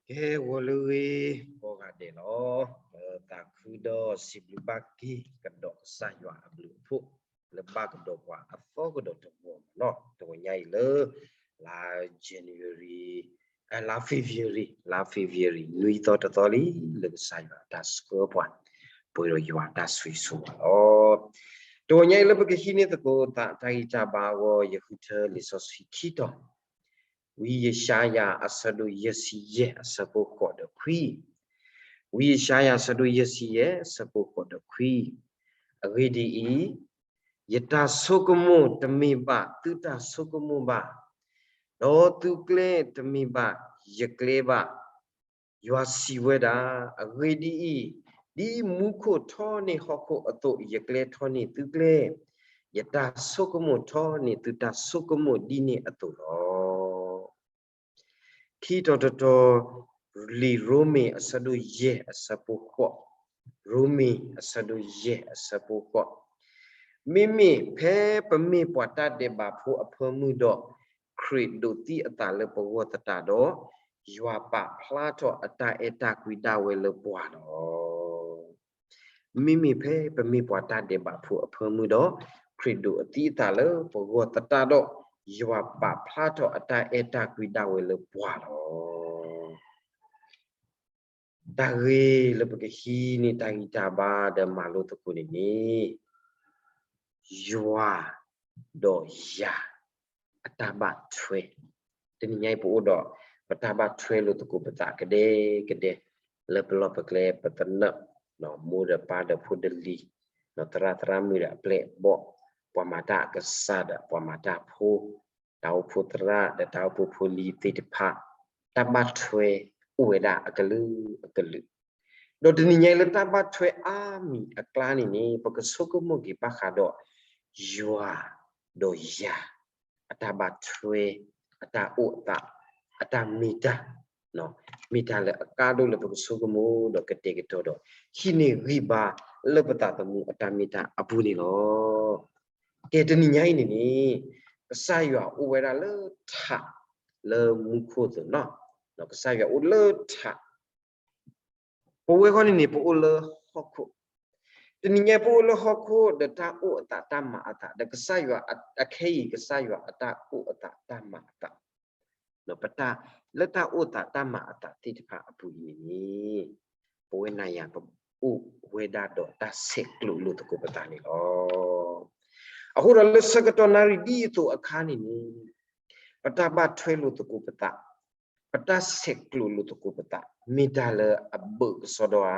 ကဲ ဂီၤလၢအဂ့ၤ ကိးဂၤဒဲးလီၤ. လၢသးခုဒီးစံးဘျုးဘၣ်က့ၤကဒီးကစၢ်ယွၤအဘျုးအဖှိၣ် လၢဘၣ်ကဒီးပှၤအသီကဒီးတဝီမးလီၤ. တဝီညါအံၤလၢ လါ January လါ February လါ February နွံသီတသီလံ လၢကစၢ်ယွၤအတၢ်ဆှၢပှၤ ပှဲၤဒီးယွၤအတၢ်ဆိၣ်ဂ့ၤဆိၣ်ဝါလီၤ. တဝီညါအံၤလၢပကဟံးန့ၢ်သကိးသးတၢ်ဂံၢ်တၢ်ဘါအဂီၢ် ယဃုထၢလံာ်စီဆှံခံတီၤ ဝံယၡါယၤအဆၢဒိၣ်ယဲၢ်ဆံယဲၢ်အဆၢဖိဃိးဒီးခွံ, ဝံယၡါယၤအဆၢဒိၣ်ယဲၢ်ဆံယဲၢ်အဆၢဖိဃိးဒီးခွံ, အဂ့ၢ်ဒ်အံၤ, ယတၢ်ဆိကမိၣ်တမ့ၢ်ဘၣ်သုတၢ်ဆိကမိၣ်ဘၣ်, ဒီးသုကျဲတမ့ၢ်ဘၣ်ယကျဲဘၣ်. ယွၤစံးဝဲဒၣ်, အဂ့ၢ်ဒ်အံၤ, ဒ်မူခိၣ်ထီန့ၢ်ဟီၣ်ခိၣ်အသိး ယကျဲထီန့ၢ်သုကျဲ, ယတၢ်ဆိကမိၣ်ထီန့ၢ်သုတၢ်ဆိကမိၣ်ဒ်န့ၣ်အသိးလီၤ. ခံတီၤတတီၤ, လံာ်ရိမ့ၤအဆၢဒိၣ်ယဲၢ်အဆၢဖိဃိး, ရိမ့ၤအဆၢဒိၣ်ယဲၢ်အဆၢဖိဃိး, မ့မ့ၢ်ဖဲပမ့ၢ်ပှၤတၢ်ဒဲးဘးဖိအဖၢမုၢ်ဒီး, ခရံာ်ဒိးသံအသးလၢပဂီၢ်သတးဒီး, ယွၤပာ်ဖျါထီၣ်အတၢ်အဲၣ်တၢ်ကွံဒၣ်ဝဲလၢပှၤလီၤ. မ့မ့ၢ်ဖဲပမ့ၢ်ပှၤတၢ်ဒဲးဘးဖိအဖၢမုၢ်ဒီး, ခရံာ်ဒိးသံအသးလၢပဂီၢ်သတးဒီး, ယွၤပာ်ဖျါထီၣ်အတၢ်အဲၣ်တၢ်ကွံဒၣ်ဝဲလၢပှၤလီၤ. တၢ်ဂ့ၢ်လၢပကဟံးန့ၢ်တၢ်ဂံၢ်တၢ်ဘါဒီးမၤလိသကိးန့ၣ်န့ၣ်, ယွၤဒီးယၤအတၢ်ဘၣ်ထွဲ. တနံၤညါအံၤပအိၣ်ဒီး ပတၢ်ဘၣ်ထွဲလိာ်သကိးပသးကဒဲကဒဲ, လၢပလီၢ်ပကျဲပသနၢၣ်, မိၢ်ဒီးပၢ်ဒီးဖိဒီးလံၤ, သရၣ်သရၣ်မုၣ်ဒီးအပျဲၢ်အဘီၣ်, ပှၤမၤတၢ်အကစၢ်ဒီးပှၤမၤတၢ်ဖိ, တၢ်အိၣ်ဖှိၣ်သရၣ်ဒီးတၢ်အိၣ်ဖှိၣ်ဖိလံၤသ့ၣ်တဖၣ်, တၢ်ဘၣ်ထွဲအိၣ်ဝဲဒၣ်အကလုာ်အကလုာ်. ဒီးတနံၤညါအံၤလၢတၢ်ဘၣ်ထွဲအါမံၤအကျါန့ၣ်န့ၣ် ပကဆိကမိၣ်က့ၤဘၣ်ဃးဒီး ယွၤဒီးယၤ အတၢ်ဘၣ်ထွဲ, အတၢ်အိၣ်အသး, အတၢ်မ့ၢ်တၢ်, မ့ၢ်တၢ်လၢအကါဒိၣ်လၢပကဆိကမိၣ်ဒီးကတဲာ်ကတီၤဒီး ဟံးန့ၢ်ဂံၢ်ဘါလၢပသးသမူအတၢ်မ့ၢ်တၢ်အပူၤန့ၣ်လီၤ. ကဲတနံၤညါအံၤန့ၣ်န့ၣ်, ကစၢ်ယွၤအိၣ်ဝဲဒၣ်လၢထးလၢမူခိၣ်အသိးနီၤ, ကစၢ်ယွၤအိၣ်လၢထး ပဝဲဃီန့ၣ်န့ၣ် ပအိၣ်လၢဟီၣ်ခိၣ်, တနံၤညါပအိၣ်လၢဟီၣ်ခိၣ်ဒီးတၢ်အိၣ်အသးတၢ်မၤအသး ဒီးကစၢ်ယွၤအခဲအံၤကစၢ်ယွၤအတၢ်အိၣ်အသးတၢ်မၤအသး, ပတၢ်လၢတၢ်အိၣ်သးတၢ်မၤအသးသ့ၣ်တဖၣ်အပူၤအံၤန့ၣ်န့ၣ်, ပဝဲနၤယၤပအိၣ်ဝဲဒၣ်ဒီးတၢ်ဆဲးကျိးလိာ်သကိးပသးန့ၣ်လီၤ. အဃိဒီးလၢဆၢကတီၢ်နၣ်ရံၣ်ဒ်အသိးအခါန့ၣ်န့ၣ်, ပတၢ်ဘၣ်ထွဲလိာ်သကိးပသး, ပတၢ်ဆဲးကျိးလိာ်သကိးပသး မ့ၢ်တၢ်လၢအဘၢၣ်ကစီဒီဧါ.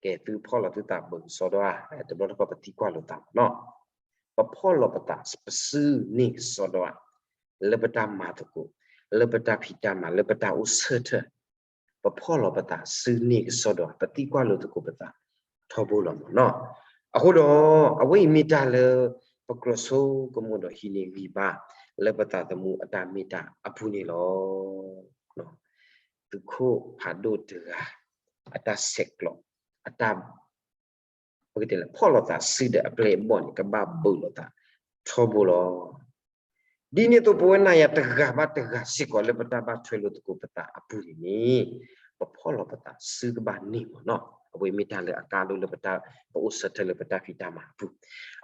ကဲသုဖီၣ်လီၤသုသးဘၢၣ်ကစီဒီဧါ, တဘျီတခီၣ်ပသံကွၢ်လိာ်သးမးနီၤ, ပဖီၣ်လီၤပသး ပစုန့ၢ်ကစီဒီဧါ, လၢပတၢ်မၤသကိး, လၢပတၢ်ဖံးတၢ်မၤ လၢပတၢ်အိၣ်ဆၢထၢၣ်, ပဖီၣ်လီၤပသးစုန့ၢ်ကစီဒီဧါ, ပသံကွၢ်လိာ်သကိးပသးထီဘိလီၤမးနီၤ. အဃိဒီး, အဝဲအံၤမ့ၢ်တၢ်လၢပကြၢးဆိကမိၣ်ဒီးဟံးန့ၢ်ဂံၢ်ဘါ လၢပသးသမူအတၢ်မ့ၢ်တၢ်အပူၤန့ၣ်လီၤ. သုးခိၣ်ဖးဒိၣ်တဂၤ အတၢ်ဆဲးကျိး, အတၢ် ပကတဲလၢဖီၣ်လိာ်သးစုဒီးအပျဲၢ်အဘီၣ်န့ၣ် ကဘၣ်ဘၢၣ်လိာ်သးထီဘိလီၤ. ဒ်န့ၣ်အသိးပဝဲနၤယၤတဂၤဘၣ်တဂၤစ့ၢ်ကီးလၢပတၢ်ဘၣ်ထွဲလိာ်သကိးပသးအပူၤန့ၣ်န့ၣ်, ပဖီၣ်လီၤပသးစုကဘၣ်န့ၢ်မးနီၤ, အဝဲမ့ၢ်တၢ်လၢအကါဒိၣ်လၢပတၢ်ပအိၣ်ဆၢထၢၣ်လၢပတၢ်ဖံးတၢ်မၤအပူၤ.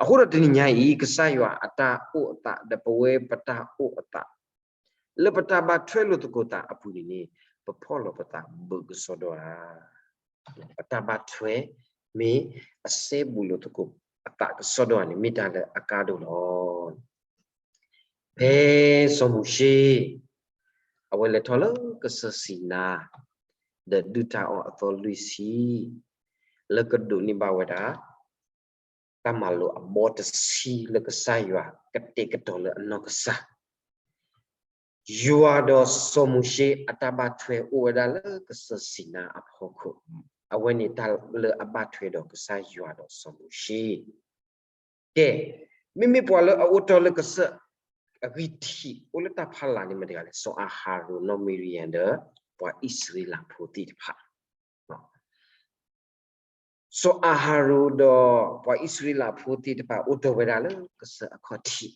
အဃိဒီးတနံၤညါအံၤ ကစၢ်ယွၤအတၢ်အိၣ်အသးဒီးပဝဲပတၢ်အိၣ်အသး လၢပတၢ်ဘၣ်ထွဲလိာ်သကိးသးအပူၤန့ၣ်န့ၣ်, ပဖီၣ်လီၤပသးဘၢၣ်ကစီဒီဧါ. ပတၢ်ဘၣ်ထွဲမ့ၢ်အစဲဘူးလိာ်သကိးအသးကစီဒီဧါန့ၣ် မ့ၢ်တၢ်လၢအကါဒိၣ်လီၤ. ဖဲစီၤမိၤၡ့ အဝဲလဲၤထီၣ်လၢကစၢၢ်စံၤနါ ဒီးဒုၣ်တၢ်အီၣ်အသီလွံၢ်ဆံ လၢကဒိးန့ၢ်ဘၣ်ဝဲဒၣ် တၢ်မၤလိာ်အဘီတဆံလၢကစၢ်ယွၤကတဲာ်ကတီၤလၢအနီၢ်ကစၢ်, ယွၤဒီးစီၤမိၤၡ့အတၢ်ဘၣ်ထွဲအိၣ်ဝဲဒၣ်လၢကစၢၢ်စံၤနါအဖီခိၣ်, အဝဲန့ၣ်တၢ်လၢအဘၣ်ထွဲဒီးကစၢ်ယွၤဒီးစီၤမိၤၡ့. ကဲ, မ့မ့ၢ်ပှၤလၢအအိၣ်တီၢ်လၢကစၢၢ်အဂံၢ်ထံး အိၣ်လၢတၢ်ဖီလာ်န့ၣ်မတၤတဂၤလဲၣ်, စီၤအၤဟရိၣ် နီၢ်မံၤရံယၤဒီး ပှၤအံၣ်စရ့လးဖိသ့ၣ်တဖၣ် စီၤအၤဟရိၣ်ဒီးပှၤအံၣ်စရ့လးဖိသ့ၣ်တဖၣ် အိၣ်တီၢ်ဝဲဒၣ်လၢကစၢၢ်အခီၣ်ထံး,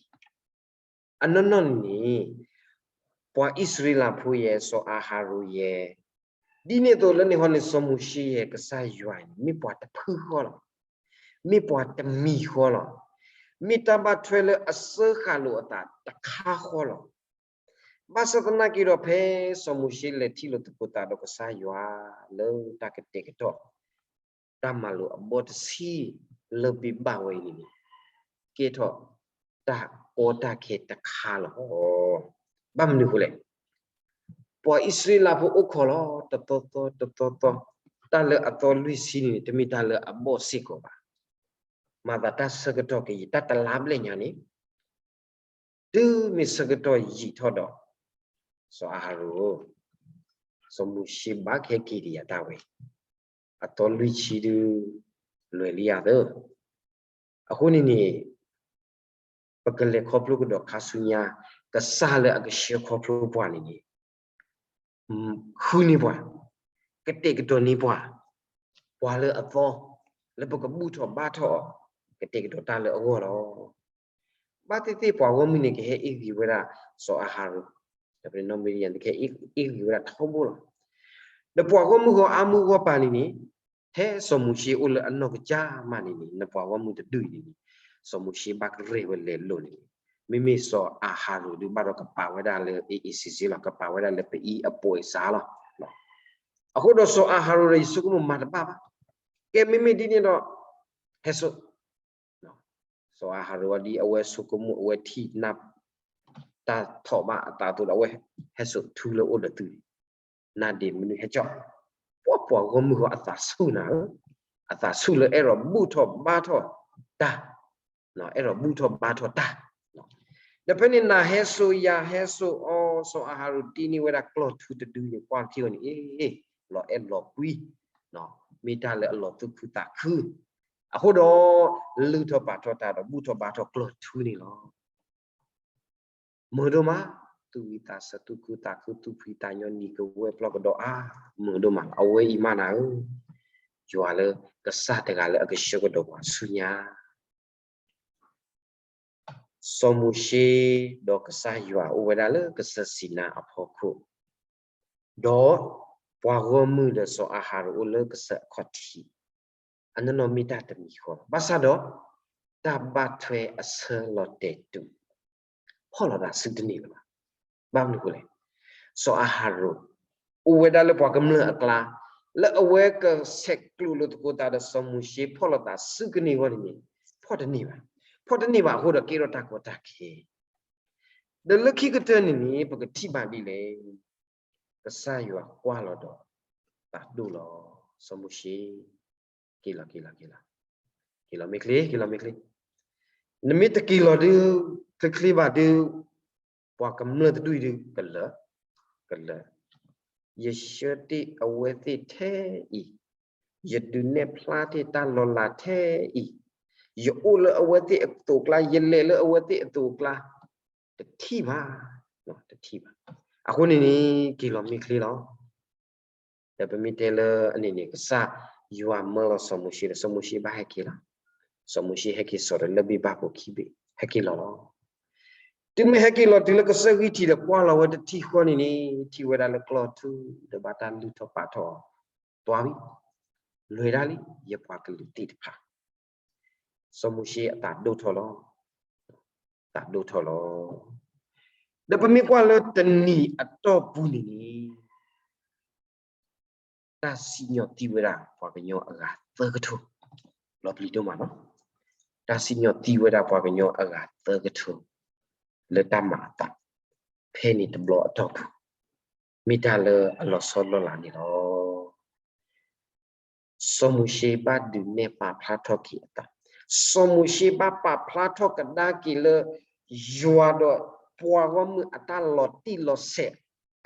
အနီၢ်နီၢ်န့ၣ် ပှၤအံၣ်စရ့လးဖိယဲၢ် စီၤအၤဟရိၣ်ယဲၢ်, ဒ်န့ၣ်အသိးလၢန့ၣ်ဟီန့ၣ် စီၤမိၤၡ့ယဲၢ် ကစၢ်ယွၤန့ၣ် မ့ၢ်ပှၤတဖုဃီလီၤ. မ့ၢ်ပှၤတမံၤဃီလီၤ. မ့ၢ်တၢ်ဘၣ်ထွဲလၢအစၢဃာ်လိာ်အသးတခါဃီလီၤ. ဘၣ်ဆၣ်သနာ်က့ဒီး ဖဲစီၤမိၤၡ့လဲၤထံၣ်လိာ်သကိးသးဒီးကစၢ်ယွၤ လၢတၢ်ကတဲာ်ကတီၤ တၢ်မၤလိာ်အဘီတဆံ လၢပဘၣ်ဝဲအံၤန့ၣ်န့ၣ် ကဲထီၣ်တၢ်ကီတၢ်ခဲတခါလီၤ. ဘၣ်မနုၤအဃိလဲၣ်, ပှၤအံၣ်စရ့လးဖိအိၣ်ခိးလီၤ တသီသီ တသီသီ, တၢ်လၢအသီလွံၢ်ဆံန့ၣ် တမ့ၢ်တၢ်လၢအဘီၣ်စ့ၢ်ကီးဘၣ်. မၤသးတၢ်ဆၢကတီၢ်ကယံာ် တၢ်တလါဘျဲၣ်ညါန့ၣ် တုၤမ့ၢ်ဆၢကတီၢ်ယံာ်ထီၣ်ဒီး စီၤအၤဟရိၣ်ဧၢ, စီၤမိၤၡ့ဘၣ်ကဟဲက့ၤဒံးယၤတၢ်ဝဲ, အသီလွံၢ်ဆံဒု လွဲၢ်လံဧါသၢ. အဃိန့ၣ်န့ၣ် ပကလဲၤခီဖျိကဒီးခါဆူညါ ကစၢ်လၢအကဆှၢခီဖျိပှၤန့ၣ်န့ၣ် ဃုန့ၢ်ပှၤ, ကတဲာ်ကတီၤန့ၢ်ပှၤ, ပှၤလၢအသီ လၢပကဘူၣ်ထီၣ်ဘါထီၣ်အီၤ, ကတဲာ်ကတီၤတၢ်လၢအဂီၢ်လီၤ. ဘၣ်သ့ၣ်သ့ၣ်ပှၤဂီၢ်မုၢ်န့ၣ် ကဟဲအ့ၣ်ဂ့ၤဝဲဒၣ်စီၤအၤဟရိၣ်, ဒီးပနီၣ်မံၤယၤန့ၣ် ကဟဲအ့ၣ်ဂ့ၤဝဲဒၣ်ထီဘိလီၤ. ဒီးပှၤဂီၢ်မုၢ်ဂီၤအါမုၢ်ဂီၤပၤန့ၣ်န့ၣ် ထဲစီၤမိၤၡ့အိၣ်လၢအနီၢ်ကစၢ်မးန့ၣ်န့ၣ် နပှၤဂီၢ်မုၢ်တဒူၣ်အံၤန့ၣ်န့ၣ် စီၤမိၤၡ့ဘၣ်ကရဲၣ်ဝဲလဲၤလိၤန့ၣ်န့ၣ် မ့မ့ၢ်စီၤအၤဟရိၣ်ဒုးဘၣ်ဒီးကပာ်ဝဲဒၣ်လၢ အ့ၣ်အ့ၣ်စ့ၣ်စ့ၣ်လီၤ, ကပာ်ဝဲဒၣ်လၢပအံၤအပိာ်အစးလီၤ. အဃိဒီးစီၤအၤဟရိၣ်ဒီးယဆိကမိၣ်မၤတဘၣ်ဘၣ်, ကဲမ့မ့ၢ်ဒ်န့ၣ်ဒီး ဟဲစိာ် စီၤအၤဟရိၣ်ဝဲဒ်အဝဲဆိကမိၣ် အဝဲထံၣ်နၢ် တၢ်ထီၣ်ဘၣ်အသးအသိးဒီး အဝဲဟဲစိာ်ထူလၢအိၣ်ဒီးသုန့ၣ် နါဒ့မနုၤဟဲကၠီၣ်, ပှၤပှၤဂီၢ်မုၢ်ဂီၤအသးဆူၣ်နၤဧၢ, အသးဆူၣ်လၢအဲၣ်ဒိးဘူၣ်ထီၣ်ဘါထီၣ်တၢ်, အဲၣ်ဒိးဘူၣ်ထီၣ်ဘါထီၣ်တၢ်. ဒီးဖဲန့ၣ်နၤဟဲစိာ်ယၤဟဲစိာ်အီၤ စီၤအၤဟရိၣ်တ့န့ၢ်ဝဲဒၣ်ကျီၢ်ထူတဒုန့ၣ် ကွၢ်ထံအီၤန့ၣ် အ့ၣ် လီၤအဲၣ်လီၤကွံ မ့ၢ်တၢ်လၢအလီၤသူၣ်ခုသးခု, အဃိဒီး လုၢ်ထီၣ်ပာ်ထီၣ်တၢ်ဒီးဘူၣ်ထီၣ်ဘါထီၣ်ကျီၢ်ထူန့ၣ်လီၤ. မုာ်ဒိၣ်မး, သူၣ်ဝံသးဆၢသူၣ်ခုသးခု သူၣ်ဖှံသးညီနံၤကဝဲၢ်ပျီကဒီးအါ, မုာ်ဒိၣ်မးလီၤ. အဝဲအံၤမးနၤဧၢ, ယွၤလၢကစၢ်တဂၤလၢအကဆှၢကဒီးပှၤဆူညါ စီၤမိၤၡ့ဒီးကစၢ်ယွၤအိၣ်ဝဲဒၣ်လၢကစၢၢ်စံၤနါအဖီခိၣ်, ဒီးပှၤဂီၢ်မုၢ်ဒီးစီၤအၤဟရိၣ်အိၣ်လၢကစၢၢ်အခီၣ်ထံး, အနီၢ်နီၢ်မ့ၢ်တၢ်တမံၤဃီလီၤ. ဘၣ်ဆၣ်ဒီး တၢ်ဘၣ်ထွဲအဆၢလီၤတဲာ်တုၤ ဖီၣ်လိာ်သးစုတန့ၢ်လၢၤဘၣ်. ဘၣ်မနုၤအဃိလဲၣ်, စီၤအၤဟရိၣ် အိၣ်ဝဲဒၣ်လၢပှၤကမျၢၢ်အကျါ, လၢအဝဲကဆဲးကျိးလိာ်သကိးသးဒီးစီၤမိၤၡ့ ဖီၣ်လိာ်သးစုကန့ၢ်အဂီၢ်န့ၣ်န့ၣ် ဖီၣ်တန့ၢ်ဘၣ်. ဖီၣ်တန့ၢ်ဘၣ်အဃိဒီးကဲထီၣ်တၢ်ကီတၢ်ခဲ ဒီးလၢခံကတၢၢ်န့ၣ်န့ၣ် ပကထံၣ်ဘၣ်ဒ်လဲၣ်, ကစၢ်ယွၤကွၢ်လီၤဒီး သးဒိၣ်လီၤ, စီၤမိၤၡ့ က့ၤလီၤ က့ၤလီၤ က့ၤလီၤ, က့ၤလီၤမ့ၢ်ချ့ က့ၤလီၤမ့ၢ်ချ့, နမ့ၢ်တက့ၤလီၤဒုး ချ့ချ့ဘၣ်ဒုး ပှၤကမျၢၢ်တဒူၣ်အံၤဒုး ကလၢာ်, ကလၢာ်, ယဆှၢတ့ၢ်အဝဲသ့ၣ်ထဲအံၤ, ယဒုးနဲၣ်ဖျါတ့ၢ်တၢ်လီၤလးထဲအံၤ, ယအိၣ်လၢအဝဲသ့ၣ်အသိးအကျါ, ယလဲၤလၢအဝဲသ့ၣ်အသိးအကျါ, တထံၣ်ဘၣ်, တထံၣ်ဘၣ်. အဃိန့ၣ်န့ၣ် က့ၤလီၤမ့ၢ်ချ့လီၤ. ဒီးပမ့ၢ်တဲလၢအန့ၣ်န့ၣ် ကစၢ်ယွၤမၢလီၤစီၤမိၤၡ့ဒီး စီၤမိၤၡ့ဘၣ်ဟဲက့ၤလီၤ. စီၤမိၤၡ့ဟဲက့ၤစိာ်ဒီးလၢၢ်ဘ့ၣ်ဘၣ်ပိာ်ခံဘ့ၣ် ဟဲက့ၤလီၤလီၤ. တုၤမ့ၢ်ဟဲက့ၤလီၤတုၤလၢကစၢၢ်ဂံၢ်ထံးဒီးကွၢ်လီၤဝဲတထံၣ်ဃီန့ၣ်န့ၣ် ထံၣ်ဝဲဒၣ်လၢကျီၢ်ထူ ဒီးဘၣ်တၢ်လုၢ်ထီၣ်ပာ်ထီၣ်အီၤ, သွါဝံၤ, လွဲၢ်ဒၣ်လံ ယပှၤကလုာ်သ့ၣ်တဖၣ် စီၤမိၤၡ့အသးဒိၣ်ထီၣ်လီၤ. သးဒိၣ်ထီၣ်လီၤ. ဒီးပမ့ၢ်ကွၢ်လၢတနံၤအတီၢ်ပူၤန့ၣ်န့ၣ် တၢ်စံၣ်ညီၣ်သံဝဲဒၣ်ပှၤကညီအဂၤသၢကထိ, လီၤပျံၤဒိၣ်မးလီၤ. တၢ်စံၣ်ညီၣ်သံဝဲဒၣ်ပှၤကညီအဂၤသၢကထိ လၢတၢ်မၤအသး ဖဲန့ၣ်တဘျီအတီၢ်ပူၤ, မ့ၢ်တၢ်လၢအလီၤဆီလီၤလးန့ၣ်လီၤ. စီၤမိၤၡ့ဘၣ်ဒုးနဲၣ်ပာ်ဖျါထီၣ်က့ၤအသး, စီၤမိၤၡ့ဘၣ်ပာ်ဖျါထီၣ်ကဒါက့ၤလၢ ယွၤဒီးပှၤဂီၢ်မုၢ်အတၢ်လီၤတံၢ်လီၤဆဲး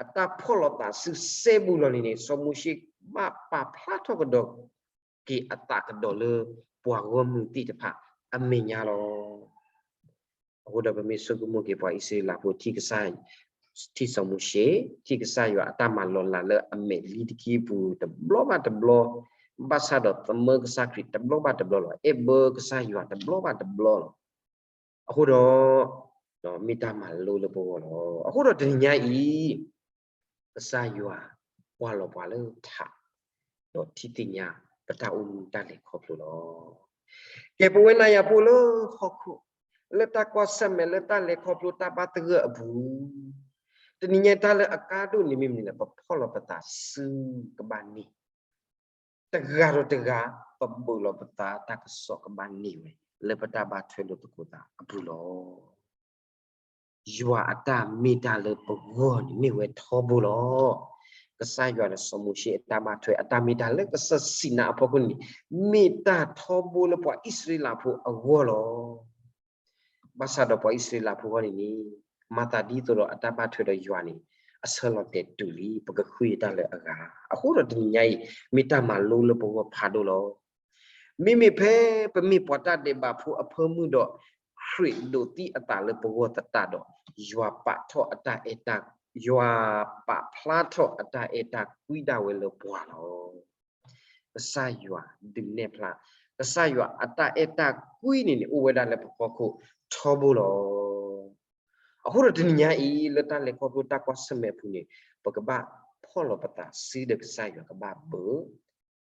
အတၢ်ဖီၣ်လိာ်သးစုစဲဘူးလီၤန့ၣ်န့ၣ် စီၤမိၤၡ့ဘၣ်ပာ်ဖျါထီၣ်ကဒီးက့ၤအသးကဒီးလၢ ပှၤဂီၢ်မုၢ်သ့ၣ်တဖၣ်အမဲာ်ညါလီၤ. အဃိဒီးပမ့ၢ်ဆိကမိၣ်က့ၤပှၤအံၣ်စရ့လးဖိထံၣ်ကစၢ်, ထံၣ်စီၤမိၤၡ့, ထံၣ်ကစၢ်ယွၤအတၢ်မၤလီၤလးလၢအမဲာ်လံတက့ၢ်ပူၤ တဘျီဘၣ်တဘျီ, ဘၣ်ဆၣ်ဒီးသမၢကစၢ်ခရံာ်တဘျီဘၣ်တဘျီလီၤ. အဲၣ်ဘၢကစၢ်ယွၤတဘျီဘၣ်တဘျီလီၤ. အဃိဒီး မ့ၢ်တၢ်မၤလိလၢပဂီၢ်လီၤ. အဃိဒီးတနံၤညါအံၤ ကစၢ်ယွၤကွၢ်လီၤပှၤလၢထး ဒီးထံၣ်သ့ၣ်ညါပတၢ်အိၣ်မူတၢ်လဲၤခီဖျိလီၤ. ကဲ ပဝဲနၤယၤဖိလၢဟီၣ်ခိၣ် လၢတၢ်ကွၢ်ဆၢၣ်မဲာ်လၢတၢ်လဲၤခီဖျိတၢ်ဘၣ်သဂၢၢ်အပူၤ, တနံၤညါတၢ်လၢအကါဒိၣ်န့ၣ်မ့ၢ်မနုၤလဲၣ်, ပဖီၣ်လီၤပသးစုကဘၣ်န့ၢ် တဂၤဒီးတဂၤ ပဘုးလီၤပသးတၢ်ကစီၣ်ကဘၣ်န့ၢ်ဝဲ လၢပတၢ်ဘၣ်ထွဲလိာ်သကိးသးအပူၤလီၤ. ယွၤအတၢ်မ့ၢ်တၢ်လၢပဂီၢ်န့ၣ် မ့ၢ်ဝဲထီဘိလီၤ. ကစၢ်ယွၤဒီးစီၤမိၤၡ့အတၢ်ဘၣ်ထွဲ အတၢ်မ့ၢ်တၢ်လၢကစၢၢ်စံၤနါအဖီခိၣ်န့ၣ် မ့ၢ်တၢ်ထီဘိလၢပှၤအံၣ်စရ့လးဖိအဂီၢ်လီၤ. ဘၣ်ဆၣ်ဒီးပှၤအံၣ်စရ့လးဖိအဂီၢ်န့ၣ်န့ၣ် မၤသးဒ်သိးဒီးအတၢ်ဘၣ်ထွဲဒီးယွၤန့ၣ် အဆၢလီၤတဲာ်တုၤလံ ပကဃုတၢ်လၢအဂၤ. အဃိဒီးတနံၤညါအံၤ မ့ၢ်တၢ်မၤလိလၢပဂီၢ်ဖးဒိၣ်လီၤ. မ့မ့ၢ်ဖဲပမ့ၢ်ပှၤတၢ်ဒဲးဘးဖိအဖၢမုၢ်ဒီး ခရံာ်ဒိးသံအသးလၢပဂီၢ်သတးဒီး ယွၤပာ်ထီၣ်အတၢ်အဲၣ်တၢ်, ယွၤပာ်ဖျါထီၣ်အတၢ်အဲၣ်တၢ်ကွံဒၣ်ဝဲလၢပှၤလီၤ. ကစၢ်ယွၤဒုးနဲၣ်ဖျါ, ကစၢ်ယွၤအတၢ်အဲၣ်တၢ်ကွံန့ၣ်န့ၣ် အိၣ်ဝဲဒၣ်လၢပဖီခိၣ်ထီဘိလီၤ. အဃိဒီးတနံၤညါအံၤ လၢတၢ်လဲၤခီဖျိတၢ်ကွၢ်ဆၢၣ်မဲာ်အပူၤန့ၣ် ပကဘၣ်ဖီၣ်လီၤပသးစုဒီးကစၢ်ယွၤကဘၣ်ဘုး,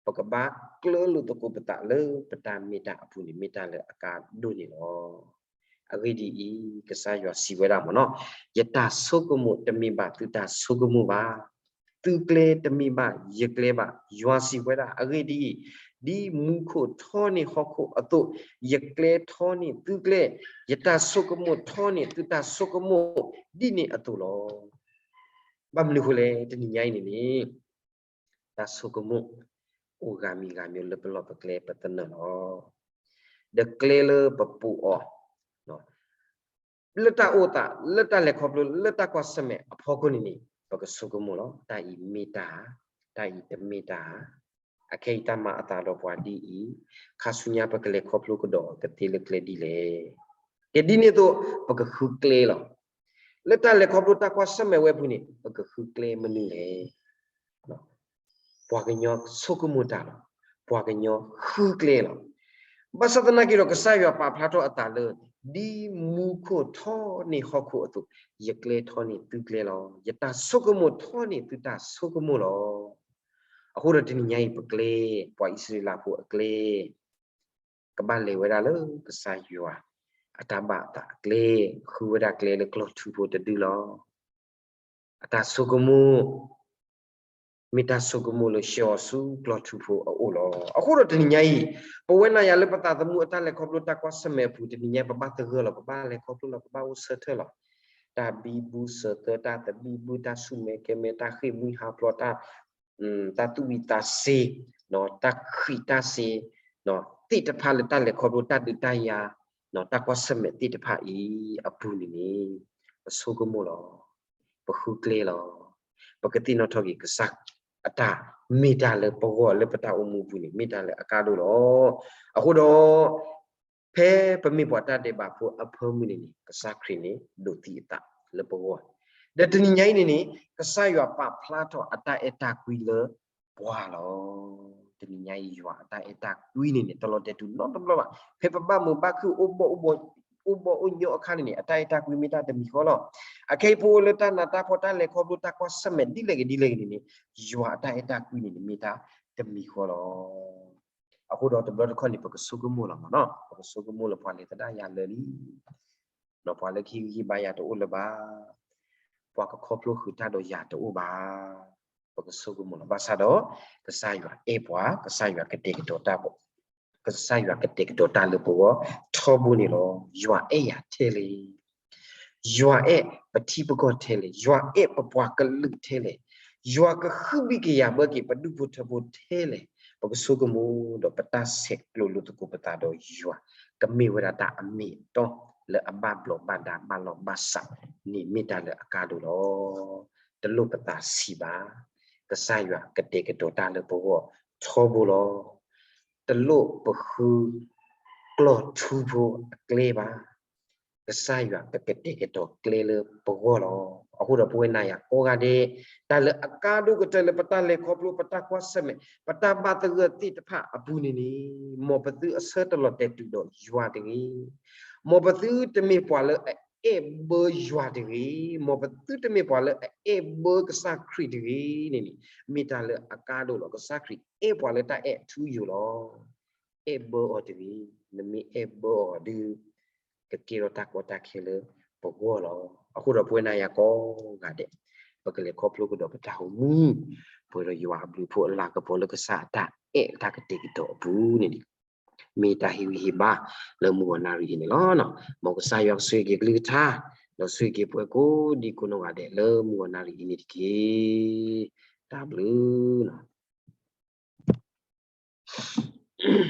ပကဘၣ်ကျၢလိာ်သကိးပသးလၢပတၢ်မ့ၢ်တၢ်အပူၤန့ၣ် မ့ၢ်တၢ်လၢအကါဒိၣ်န့ၣ်လီၤ. အဂ့ၢ်ဒ်အံၤ, ကစၢ်ယွၤစံးဝဲဒၣ်မ့ၢ်နီၤ, ယတၢ်ဆိကမိၣ်တမ့ၢ်ဘၣ်သုတၢ်ဆိကမိၣ်ဘၣ်, သုကျဲတမ့ၢ်ဘၣ်ယကျဲဘၣ်, ယွၤစံးဝဲဒၣ်. အဂ့ၢ်ဒ်အံၤ, ဒ်မူခိၣ်ထီန့ၢ်ဟီၣ်ခိၣ်အသိး, ယကျဲထီန့ၢ်သုကျဲ, ယတၢ်ဆိကမိၣ်ထီန့ၢ်သုတၢ်ဆိကမိၣ် ဒ်န့ၣ်အသိးလီၤ. ဘၣ်မနုၤအဃိလဲၣ်, တနံၤညါအံၤန့ၣ်န့ၣ် တၢ်ဆိကမိၣ် အိၣ်ဂၤမံၤဂၤမံၤလၢပလီၢ်ပကျဲပသနၢၣ်လီၤ. ဒီးကျဲလၢပပူၤအီၤ လၢတၢ်အိၣ်သး လၢတၢ်လဲၤခီဖျိ လၢတၢ်ကွၢ်ဆၢၣ်မဲာ်အဖီခိၣ်န့ၣ်န့ၣ် ပကဆိကမိၣ်လီၤ. တၢ်အံၤမ့ၢ်တၢ်ဧါ, တၢ်အံၤတမ့ၢ်တၢ်ဧါ. အခဲအံၤတၢ်မၤအသးဒီးပှၤဒ်အံၤ, ခါဆူညါပကလဲၤခီဖျိကဒီးကသ့လၢကျဲဒ်လဲၣ်. ကဲဒ်န့ၣ်အသိး ပကဃုကျဲလီၤ. လၢတၢ်လဲၤခီဖျိတၢ်ကွၢ်ဆၢၣ်မဲာ်ဝဲအပူၤန့ၣ် ပကဃုကျဲမနုၤလဲၣ်. ပှၤကညီဆိကမိၣ်တၢ်လီၤ. ပှၤကညီဃုကျဲလီၤ. ဘၣ်ဆၣ်သနာ်က့ဒီး ကစၢ်ယွၤပာ်ဖျါထီၣ်အသးလၢ ဒ်မူခိၣ်ထီန့ၢ်ဟီၣ်ခိၣ်အသိး, ယကျဲထီန့ၢ်သုကျဲလီၤ. ယတၢ်ဆိကမိၣ်ထီန့ၢ်သုတၢ်ဆိကမိၣ်လီၤ. အဃိဒီးတနံၤညါအံၤပကျဲ, ပှၤအံၣ်စရ့လးဖိအကျဲ ကဘၣ်လဲၤဝဲဒၣ်လၢကစၢ်ယွၤအတၢ်ဘၣ်အသးအကျဲ, ဃုဝဲဒၣ်ကျဲလၢကျီၢ်ထူဖိတဒုလီၤ. အတၢ်ဆိကမိၣ် မ့ၢ်တၢ်ဆိကမိၣ်လၢဆှၢအီၤဆူကျီၢ်ထူဖိအအိၣ်လီၤ. အဃိဒီးတနံၤညါအံၤ ပဝဲနၤယၤလၢပသးသမူအတၢ်လဲၤခီဖျိတၢ်ကွၢ်ဆၢၣ်မဲာ်အပူၤ တနံၤညါပဘၣ်သဂၢၢ်လီၤ, ပဘၣ်လဲၤခီဖျိလီၤ, ပဘၣ်အိၣ်ဆၢထၢၣ်လီၤ. တၢ်ဘံဘူစၢၤသၢ, တၢ်သဘံၣ်ဘုၣ်, တၢ်ဆူၣ်မဲာ်ကဲမဲာ်, တၢ်ဃ့ၢ်မှံဟးဖျိး, တၢ် တၢ်သူၣ်ဝံၣ်သးစ့, တၢ်ခံးတၢ်စ့, သ့ၣ်တဖၣ်လၢတၢ်လဲၤခီဖျိတၢ်ဒုးတၢ်ယၤ, တၢ်ကွၢ်ဆၢၣ်မဲာ်သ့ၣ်တဖၣ်အံၤအပူၤန့ၣ်န့ၣ် ပဆိကမိၣ်လီၤ. ပဃုကျဲလီၤ. ပကသ့ၣ်နီၣ်ထီၣ်က့ၤကစၢ်အတၢ်မ့ၢ်တၢ်လၢပဂီၢ်လၢပတၢ်အိၣ်မူအပူၤန့ၣ် မ့ၢ်တၢ်လၢအကါဒိၣ်လီၤ. အဃိဒီး ဖဲပမ့ၢ်ပှၤတၢ်ဒဲးဘးဖိအဖၢမုၢ်န့ၣ်န့ၣ် ကစၢ်ခရံာ်န့ၣ် ဒိးသံအသးလၢပဂီၢ်, ဒီးတနံၤညါအံၤန့ၣ်န့ၣ် ကစၢ်ယွၤပာ်ဖျါထီၣ်အတၢ်အဲၣ်တၢ်ကွံလၢပှၤလီၤ. တနံၤညါအံၤ ယွၤအတၢ်အဲၣ်တၢ်ကွံန့ၣ်န့ၣ် တလီၤတဲာ်တုၤနီတဘျီဘၣ်. ဖဲပဘၣ်မုာ်ဘၣ်ခုၣ် အိၣ်ဘီၣ်အိၣ်ဘီၣ်အိၣ်ညီအခါန့ၣ်န့ၣ် အတၢ်အဲၣ်တၢ်ကွံမ့ၢ်တၢ်တမံၤဃီလီၤ. အခဲအံၤပအိၣ်လၢတၢ်နးတၢ်ဖှီၣ် တၢ်လဲၤခီဖျိတၢ်ကွၢ်ဆၢၣ်မဲာ်ဒ်လဲၣ်ဂ့ၤဒ်လဲၣ်ဂ့ၤန့ၣ်န့ၣ် ယွၤအတၢ်အဲၣ်တၢ်ကွံန့ၣ်န့ၣ် မ့ၢ်တၢ်တမံၤဃီလီၤ. အဃိဒီးတဘျီတခီၣ်န့ၣ် ပကဆိကမိၣ်လီၤမ့ၢ်နီၤ, ပကဆိကမိၣ်လၢပှၤလဲၤသဒၣ်ယၤလၢာ်လံ, ပှၤလၢကဟ့ၣ်ဂံၢ်ဟ့ၣ်ဘါယၤတအိၣ်လၢၤဘၣ်, ပှၤကခီဖျိဃုာ်တၢ်ဒီးယၤတအိၣ်ဘၣ်. ပကဆိကမိၣ်လီၤ. ဘၣ်ဆၣ်ဒီး ကစၢ်ယွၤအဲၣ်ပှၤ, ကစၢ်ယွၤကတဲာ်ကတီၤတၢ် ကစၢ်ယွၤကတဲာ်ကတီၤတၢ်လၢပဂီၢ်ထီဘိန့ၣ်လီၤ. ယွၤအဲၣ်ယၤထဲလဲၣ်, ယွၤအဲၣ်ပထံပကီၢ်ထဲလဲၣ်, ယွၤအဲၣ်ပပှၤကလုာ်ထဲလဲၣ်, ယွၤကဟုဘံၣ်ကယာ်ဘၢက့ၤပဒူၣ်ဖိထၢဖိထဲလဲၣ်, ပကဆိကမိၣ်ဒီးပတၢ်ဆဲးကျိးလိာ်သကိးပသးဒီးယွၤ ကမ့ၢ်ဝဲဒၣ်တၢ်အမ့ၢ်အတီလၢအဘၣ်ဘျီးဘၣ်ဒါဘၣ်လီၢ်ဘၣ်စးန့ၣ် မ့ၢ်တၢ်လၢအကါဒိၣ်လီၤ. တလိၣ်ပသးဆံးဘၣ်. ကစၢ်ယွၤကတဲာ်ကတီၤတၢ်လၢပဂီၢ်ထီဘိလီၤ. တလိၣ်ပဃုကျီၢ်ထူဖိအကျဲဘၣ်. ကစၢ်ယွၤကကတဲာ်ကတီၤကျဲလၢပဂီၢ်လီၤ. အဃိဒီးပဝဲနၤယၤကိးဂၤဒဲး, တၢ်လၢအကါဒိၣ်ကတၢၢ်လၢပတၢ်လဲၤခီဖျိ ပတၢ်ကွၢ်ဆၢၣ်မဲာ် ပတၢ်ဘၣ်သဂၢၢ်သ့ၣ်တဖၣ်အပူၤန့ၣ်န့ၣ်, မ်ပသုအဆၢတလီၤတဲာ်တုၤဒီးယွၤတဂ့ၤ. မ်ပသုတမ့ၢ်ပှၤလၢအ ပအဲၣ်ဘၢယွၤတဂ့ၤ, မ်ပသုတမ့ၢ်ပှၤလၢအအဲၣ်ဘၢကစၢ်ခရံာ်တဂ့ၤန့ၣ်န့ၣ်, မ့ၢ်တၢ်လၢအကါဒိၣ်လီၤ. ကစၢ်ခရံာ်အဲၣ်ပှၤလၢတၢ်အဲၣ်ထူယိာ်လီၤ. အဲၣ်ဘၢအီၤတဂ့ၤ. နမ့ၢ်အဲၣ်ဘၢအီၤဒီး ကကဲထီၣ်တၢ်ကီတၢ်ခဲလၢပဂီၢ်လီၤ. အဃိဒီးပဝဲနၤယၤကိးဂၤဒဲး, ပကလဲၤခီဖျိကဒီးပတၢ်အိၣ်မူ, ပှဲၤဒီးယွၤအဘျုးအဖှိၣ်အလၤကပီၤလၢကစၢ်အတၢ်အဲၣ်တၢ်ကတဲာ်ကတီၤအပူၤန့ၣ်န့ၣ်, မ့ၢ်တၢ်ဟ့ၣ်ဂံၢ်ဟ့ၣ်ဘါလၢမုၢ်ဂီၤနၣ်ရံၣ်အံၤန့ၣ်လီၤ. မ်ကစၢ်ယွၤကဆိၣ်ဂ့ၤက့ၤကလုၢ်ကထါ, ဒီးဆိၣ်ဂ့ၤက့ၤပှၤကိးဒံကိးနီၢ်ဂၤဒဲးလၢမုၢ်ဂီၤနၣ်ရံၣ်အံၤန့ၣ်တက့ၢ်. တၢ်ဘျုး